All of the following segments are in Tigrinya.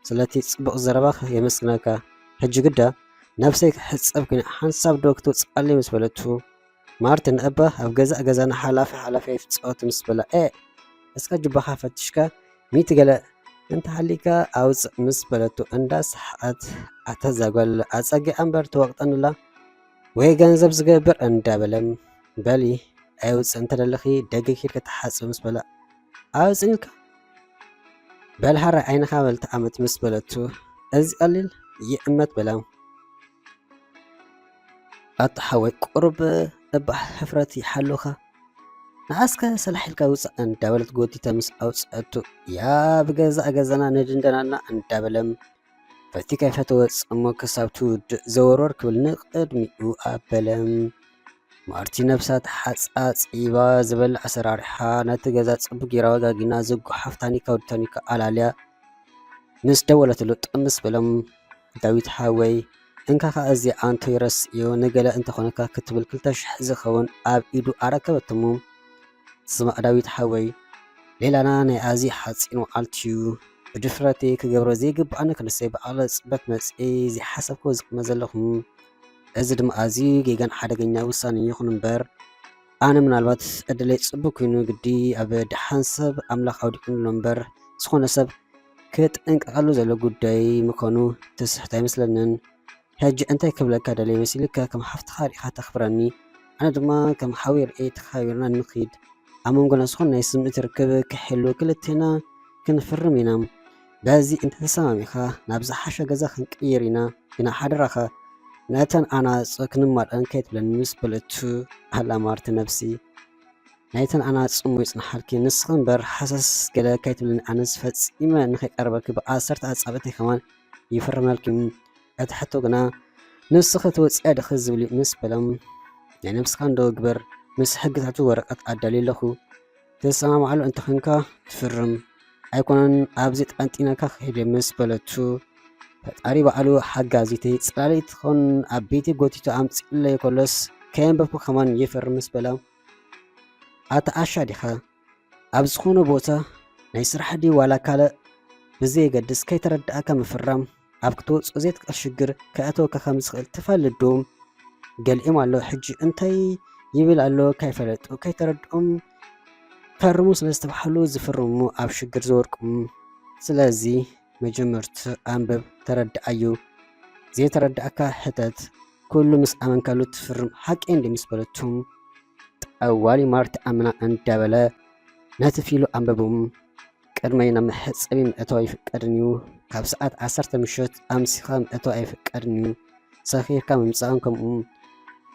ስለቲ ጽቡቕ ዘረባኻ የመስግነካ። ሕጂ ግዳ ነብሰይ ክሕጸብ ኩነ ሓንሳብ ዶ ክትወጽኣለይ ምስ በለቱ፣ ማርቲ ንእባ ኣብ ገዛእ ገዛና ሓላፊ ሓላፊ ኣይትጻወት ምስ በላ፣ "ኤ እስካ ጁባኻ ፈትሽካ ሚእቲ ገለ እንተሃሊካ ኣውጽእ" ምስ በለቱ እንዳ ሰሓቐት፣ "ኣታ እዛ ጓል ኣጸጊዓ እምበር ትወቕጠንላ ወይ ገንዘብ ዝገብር" እንዳበለ፣ "በሊ ኣይውጽእ እንተደለኺ ደገ ኪድ ከተሓጽብ" ምስ በላ፣ "ኣውጽእ ኢልካ በል ሓራይ ዓይንኻ በል ተኣመት" ምስ በለቱ፣ "እዚ ቀሊል ይእመት" በላ። "ኣታ ሓወይ ቁሩብ እባ ሕፍረት ይሓሉኻ፣ ንዓስከ ሰላሕ ኢልካ ውጻእ" እንዳበለት ጎቲታ ምስ ኣውጽኣቱ፣ "ያ ብገዛእ ገዛና ንድንደናና" እንዳበለ ፈቲካ ይፈተወ ጽሞ ክሳብ ትውድእ ዘወርወር ክብል ንቕድሚኡ ኣበለ። ማርቲ ነብሳ ተሓጻጺባ ዝበልዕ ኣሰራርሓ ነቲ ገዛ ጽቡቕ ጌራ ወጋጊና ዝጓሓፍ ታኒካ ወዲ ታኒካ ኣላልያ ምስ ደወለትሉ ጥምስ በሎም። "ዳዊት ሓወይ እንካ ከኣ እዚ ኣንቶ ይረስዮ ንገለ እንተኾነካ" ክትብል ክልተ ሽሕ ዝኸውን ኣብ ኢዱ ኣረከበትሞ። "ስማዕ ዳዊት ሓወይ፣ ሌላና ናይ ኣዝዩ ሓጺን መዓልቲ እዩ። ብድፍረተይ ክገብሮ ዘይግብኣኒ ክንሰይ ብዓቕሊ ጽበት መጺኤ ዘይሓሰብክዎ ዝቕመ ዘለኹም። እዚ ድማ ኣዝዩ ጌጋን ሓደገኛ ውሳኔ ይኹን እምበር፣ ኣነ ምናልባት ዕድለይ ጽቡቕ ኮይኑ ግዲ ኣብ ደሓን ሰብ ኣምላኽ ኣውዲቑኒ ኣሎ እምበር፣ ዝኾነ ሰብ ክጥንቀቐሉ ዘሎ ጉዳይ ምዃኑ ትስሕት ኣይመስለንን። ሕጂ እንታይ ክብለካ ደልየ መሲልካ፣ ከም ሓፍትኻ ርኢኻ ተኽብረኒ፣ ኣነ ድማ ከም ሓወይ ርእየ ተኸባቢርና ንኺድ። ኣብ መንጎና ዝኾነ ናይ ስምዒት ርክብ ከይህሉ ክልቴና ክንፍርም ኢና። በዚ እንተተሰማሚኻ ናብ ዝሓሸ ገዛ ክንቅይር ኢና፣ ግና ሓደራኻ ነተን ኣናጹ ክንማልኣን ከይትብለኒ" ምስ በለቱ፣ ኣላ ማርቲ ነብሲ፣ "ናይተን ኣናጹ እሞ ይጽንሓልኪ፣ ንስኺ እምበር ሃሰስ ገለ ከይትብልኒ፣ ኣነስ ፈጺመ ንኸይቀርበኪ ብዓሰርተ ኣጻብዕተይ ከማን ይፍርመልኪ። እቲ ሕቶ ግና ንስኺ ትወጽያ ዲኺ ዝብል እዩ" ምስ በሎም፣ "ናይ ነብስኻ እንዶ ግበር፣ ምስ ሕግታቱ ወረቐት ኣዳልየ ኣለኹ፣ ትሰማምዓሉ እንተኾይንካ ትፍርም፣ ኣይኮነን ኣብዚ ጠንጢነካ ክሄድ" ምስ በለቱ፣ "ፈጣሪ ባዕሉ ሓጋዚተይ ጽላለይ ትኾን ኣብ ቤተይ ጎቲቱ ኣምጺኡለይ ከሎስ ከየንበብኩ ከማን ይፍርም" ምስ በላ፣ "ኣታ ዓሻ ዲኻ? ኣብ ዝኾነ ቦታ ናይ ስራሕ ድዩ ዋላ ካልእ ብዘየገድስ ከይተረድኣካ ምፍራም ኣብ ክትወጽኦ ዘይትኽእል ሽግር ከእተወካ ከም ዝኽእል ትፈልጥ ዶ?" ገሊኦም ኣሎ ሕጂ እንታይ ይብል ኣሎ ከይፈለጡ ከይተረድኦም ፈርሙ ስለ ዝተባህሉ ዝፍርሙ ኣብ ሽግር ዝወድቁ። ስለዚ መጀመርቱ ኣንብብ፣ ተረድኣዩ። ዘይተረድኣካ ሕተት፣ ኩሉ ምስ ኣመንካሉ ትፍርም። ሓቀይ እንዲ ምስ በለቱም ጠዋሊ ማርቲ ኣምና እንዳበለ ነቲ ፊሉ ኣንበቡም። ቅድመይ ናብ መሕጸቢ ምእታው ኣይፍቀድን እዩ። ካብ ሰዓት ዓሰርተ ምሸት ኣምሲኻ ምእታው ኣይፍቀድን እዩ። ሰኺርካ ምምጻእን ከምኡ።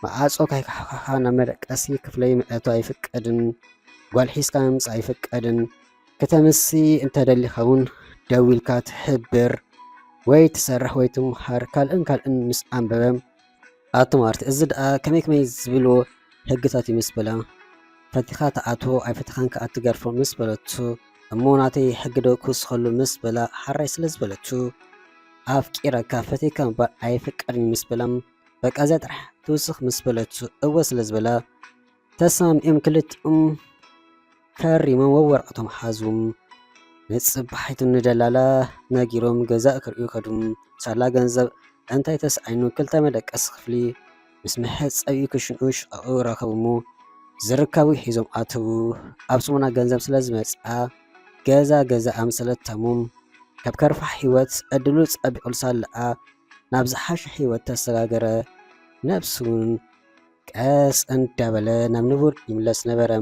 መዓጾ ካይካሕካኻ ናብ መደቀሲ ክፍለይ ምእታው ኣይፍቀድን። ጓል ሒዝካ ምምጻእ ኣይፍቀድን። ከተምሲ እንተደሊኻ እውን ደዊልካ ትሕብር ወይ ትሰርሕ ወይ ትምሃር። ካልእን ካልእን ምስ ኣንበበ፣ ኣቶ ማርቲ፣ እዚ ደኣ ከመይ ከመይ ዝብልዎ ሕግታት እዩ ምስ በላ፣ ፈቲኻ ትኣትዎ ኣይፈተኻን ከኣ ትገርፎ ምስ በለቱ፣ እሞ ናተይ ሕጊ ዶ ክውስኸሉ ምስ በላ፣ ሓራይ ስለ ዝበለቱ፣ ኣፍቂረካ ፈቲካ ምባል ኣይፍቀድን ምስ በላ፣ በቃ እዚኣ ጥራሕ ትውስኽ ምስ በለቱ፣ እወ ስለ ዝበላ፣ ተሰማሚኦም ክልቲኦም ፈሪሞም ወወረቐቶም ሓዙ። ንጽባሒቱ ንደላላ ነጊሮም ገዛ ክርእዩ ከዱ። ሳላ ገንዘብ እንታይ ተሳኢኑ ክልተ መደቀሲ ክፍሊ ምስ መሕጸቢኡ ክሽንኡ ሽቓኡ ረኸቡ እሞ ዝርካቡ ሒዞም ኣተዉ። ኣብ ሰሙና ገንዘብ ስለ ዝመጽኣ ገዛ ገዛ ኣምሰለተሙ። ካብ ከርፋሕ ህይወት ዕድሉ ጸቢቑሉ ሳለኣ ናብ ዝሓሸ ህይወት ተሰጋገረ። ነብሱ እውን ቀስ እንዳበለ ናብ ንቡር ይምለስ ነበረ።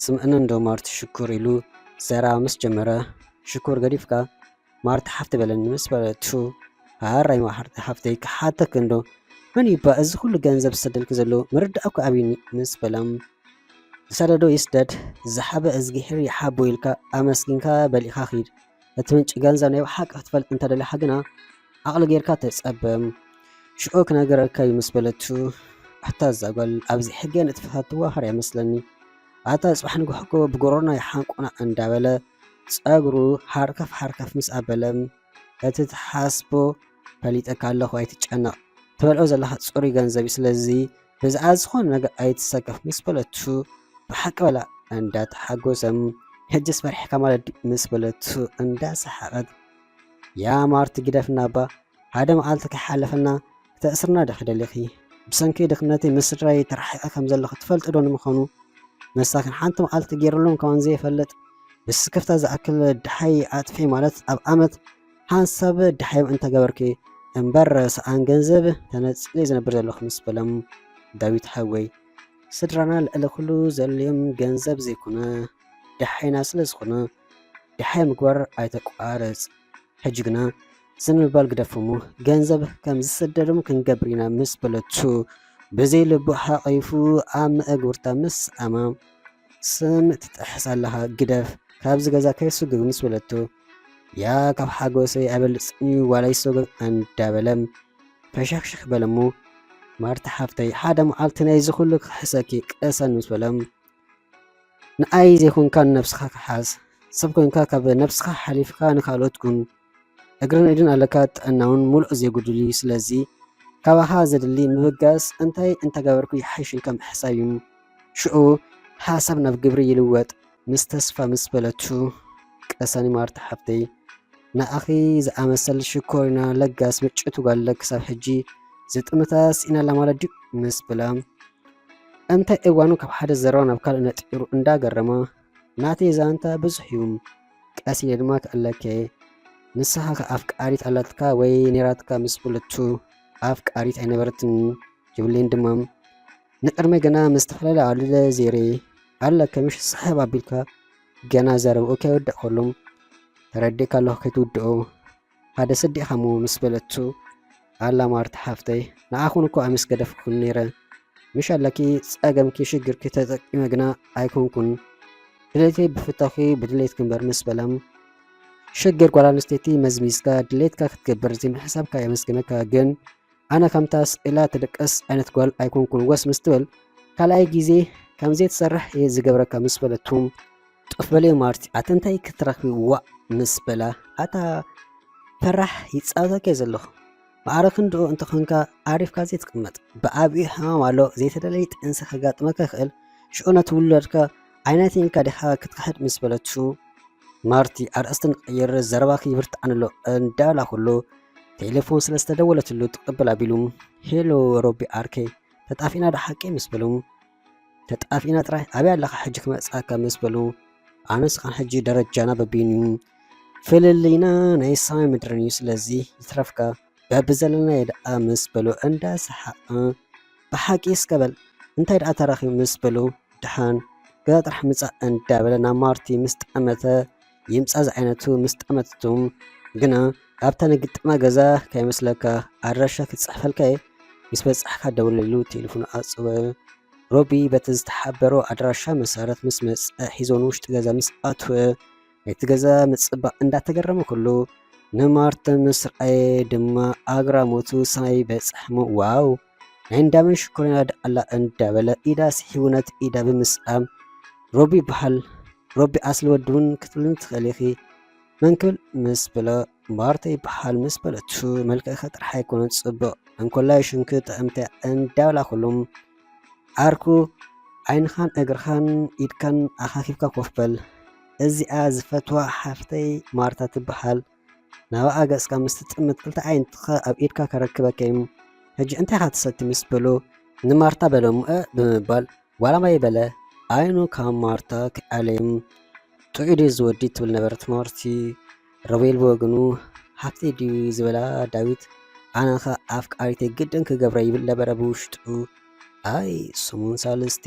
ስምዕኒ እንዶ ማርቲ ሽኩር ኢሉ ዘረባ ምስ ጀመረ፣ ሽኩር ገዲፍካ ማርቲ ሓፍቲ በለኒ ምስ በለቱ፣ ሃራይ ማርቲ ሓፍተይ ክሓተክ እንዶ፣ መን ይባ እዚ ኩሉ ገንዘብ ዝሰደልክ ዘሎ? ምርዳእ እኮ ኣብዩኒ ምስ በላ፣ ዝሰደዶ ይስደድ፣ ዝሓበ እዝጊሄር ይሓቦ ኢልካ ኣመስጊንካ በሊዕካ ኪድ። እቲ ምንጪ ገንዘብ ናይ ብሓቂ ክትፈልጥ እንተደሊኻ ግና ዓቕሊ ጌርካ ተጸበ። ሽዑ ክነግረካ እዩ ምስ በለቱ፣ ኣታ እዛ ጓል ኣብዚ ሕገ ንጥፈታት ትዋሃር እያ መስለኒ። ኣታ ጽባሕ ንግሆ እኮ ብጎሮሮና ይሓንቁና እንዳበለ ጸጉሩ ሓርከፍ ሓርከፍ ምስ ኣበለ፣ እቲ ትሓስቦ ፈሊጠካ ኣለኹ ኣይትጨነቕ። ትበልዖ ዘለኻ ጽሩይ ገንዘብ እዩ፣ ስለዚ ብዛዕባ ዝኾነ ነገር ኣይትሰከፍ ምስ በለቱ፣ ብሓቂ በላ እንዳተሓጎሰ፣ ሕጅስ ፈሪሕካ ማለት ድዩ ምስ በለቱ እንዳሰሓቐት፣ ያ ማርቲ ግደፍና እባ፣ ሓደ መዓልቲ ከይሓለፈና ክተእስርና ዲኺ ደሊኺ? ብሰንኪ ድኽነተይ ምስ ስድራይ ተራሒቐ ከም ዘለኹ ትፈልጢ ዶ ንምዃኑ? ንሳኽን ሓንቲ መዓልቲ ገይረሎም ከማን ዘይፈልጥ ብስክፍታ ዝኣክል ደሓይ ኣጥፊ ማለት ኣብ ዓመት ሓንሳብ ደሓዮም እንተገበርኪ እምበር ሰኣን ገንዘብ ተነጺለ ዝነብር ዘለኹ ምስ በሎም፣ ዳዊት ሓወይ፣ ስድራና ልዕሊ ኩሉ ዘድልዮም ገንዘብ ዘይኮነ ደሓይና ስለ ዝኾነ ደሓይ ምግባር ኣይተቋርጽ። ሕጂ ግና ዝም ምባል ግደፍ እሞ ገንዘብ ከም ዝስደዶም ክንገብር ኢና ምስ በለቱ ብዘይ ልቡ ሓቒፉ ኣብ መእግርታ ምስ ኣማ ስም ትጥሕስ ኣለኻ ግደፍ ካብዚ ገዛ ከይስግግ ምስ በለቱ ያ ካብ ሓጎሰይ ኣይበልጽን እዩ ዋላ ይሰጎግ እንዳበለ ፈሸኽሸኽ በለ እሞ ማርታ ሓፍተይ ሓደ መዓልቲ ናይዚ ኩሉ ክሕሰኪ ቅሰን ምስ በለ ንኣይ ዘይኮንካ ንነብስኻ ክሓስ ሰብ ኮይንካ ካብ ነብስኻ ሓሊፍካ ንካልኦት ኩን እግርን ኢድን ኣለካ ጥዕናውን ሙሉእ ዘይጉድል እዩ ስለዚ ካባኻ ዘድሊ ምብጋስ እንታይ እንተገበርኩ ይሓይሽ ኢልካ ምሕሳብ እዩ ሽዑ ሓሳብ ናብ ግብሪ ይልወጥ ምስ ተስፋ ምስ በለቱ ቀሳኒ ማርታ ሓፍተይ ንኣኺ ዝኣመሰል ሽኮሪና ለጋስ ምጭቱ ጓለ ክሳብ ሕጂ ዝጥምታ ስኢናላ ማለት ድዩ ምስ ብላ እንታይ እዋኑ ካብ ሓደ ዘረባ ናብ ካልእ ነጢሩ እንዳገረማ ናተይ ዛንታ ብዙሕ እዩ ቀስ ኢለ ድማ ክዕለከ ንስኻ ከ ኣፍቃሪት ኣላትካ ወይ ኔራትካ ምስ ብለቱ ኣፍቃሪት ኣይነበረትን ይብለይን ድማ ንቅድመይ ገና ምስ ዝተፈላለዩ ኣሉለ ዜሬ ኣለ ከምሽ ስሕብ ኣቢልካ ገና ዘረብኡ ከይወደእ ከሎም ተረዲእካ ኣለኹ ከይትውድኦ ሓደ ስዲ ኢኻ እሞ ምስ በለቱ ኣላ ማርታ ሓፍተይ ንዓኹን እኮ ኣምስ ገደፍኩን ነይረ ምሽ ኣለኪ ጸገምኪ ሽግርኪ ተጠቂመ ግና ኣይኮንኩን ድሌተይ ብፍታኺ ብድሌት ክንበር ምስ በላ ሽግር ጓል ኣንስተይቲ መዝሚዝካ ድሌትካ ክትገብር ዘይምሕሳብካ የመስግነካ ግን ኣነ ከምታ ስኢላ ትድቅስ ዓይነት ጓል ኣይኮንኩን ወስ ምስ ትብል ካልኣይ ግዜ ከምዘይትሰርሕ እየ ዝገብረካ ምስ በለቱ ጡፍ በልዮ ማርቲ ኣቲ እንታይ ክትረኽቢ ዋእ ምስ በላ ኣታ ፈራሕ ይጻወተካ እየ ዘለኹ ማዕረ ክንድኡ እንተኾንካ ዓሪፍካ ዘይትቕመጥ ብዓቢኡ ሕማም ኣሎ ዘይተደለየ ጥንሲ ከጋጥመካ ይኽእል ሽዑ ነቲ ውላድካ ዓይነተይ ኢልካ ዲኻ ክትክሕድ ምስ በለቱ ማርቲ ኣርእስቲ ንቕይር ዘረባኺ ይብርትዓኒ ኣሎ እንዳበላ ከሎ ቴሌፎን ስለ ዝተደወለትሉ ትቕብል ኣቢሉ ሄሎ ሮቢ ዓርከይ ተጣፊእና ዶ ሓቀይ ምስ በሉ ተጣፊእና ጥራይ ኣበይ ኣለኻ ሕጂ ክመጽኣካ ምስ በሉ ኣነ ንስኻን ሕጂ ደረጃና በቢን እዩ ፍልልይና ናይ ሰማይ ምድርን እዩ ስለዚ ይትረፍካ በብዘለናዮ ደኣ ምስ በሉ እንዳሰሓቐ ብሓቂ እስከ በል እንታይ ደኣ ተራኺቡ ምስ በሉ ደሓን ገዛ ጥራሕ ምጻእ እንዳበለ ናብ ማርቲ ምስ ጠመተ ይምጻእ ዝዓይነቱ ምስ ጠመተቱ ግና ኣብታ ንግጥማ ገዛ ከይመስለካ ኣድራሻ ክጽሕፈልካ እየ ምስ በጻሕካ ደውለሉ ቴሌፎኑ ኣጽወ ሮቢ በቲ ዝተሓበሮ ኣድራሻ መሰረት ምስ መጸ ሒዞ ንውሽጢ ገዛ ምስ ኣትወ ናይቲ ገዛ ምጽባቕ እንዳተገረመ ከሎ ንማርተ ምስ ረኣየ ድማ ኣግራሞቱ ሰማይ በጽሐ እሞ ዋው ናይ እንዳመን ሽኮሪና ደኣላ እንዳበለ ኢዳ ስሒቡ ነቲ ኢዳ ብምስኣም ሮቢ ይበሃል ሮቢ ኣስሊ ወዲ እውን ክትብልኒ ትኽእል ኢኺ መን ክብል ምስ በሎ ማርተ ይበሃል ምስ በለቱ መልክዕካ ጥራሕ ኣይኮነን ጽቡቕ እንኮላይ ሽንኪ ጥዕምቲ እንዳበላ ከሎም ዓርኩ ዓይንኻን እግርኻን ኢድካን ኣኻኺብካ ኮፍ በል እዚኣ ዝፈትዋ ሓፍተይ ማርታ ትበሃል ናብኣ ገጽካ ምስ ትጥምት ክልተ ኣዒንትኻ ኣብ ኢድካ ከረክበካ እየ ሕጂ እንታይ ኢኻ ትሰቲ ምስ በሎ ንማርታ በሎ እሞ እ ብምባል ዋላ ማይ በለ ዓይኑ ካብ ማርታ ክኣለ እየ ጥዑይ ድዩ እዚ ወዲ ትብል ነበረት ማርቲ ሮቤል ብወገኑ ሓፍተይ ድዩ ዝበላ ዳዊት ኣነኸ ኣፍቃሪተይ ግድን ክገብራ ይብል ነበረ ብውሽጡ ኣይ ስሙን ሳልስቲ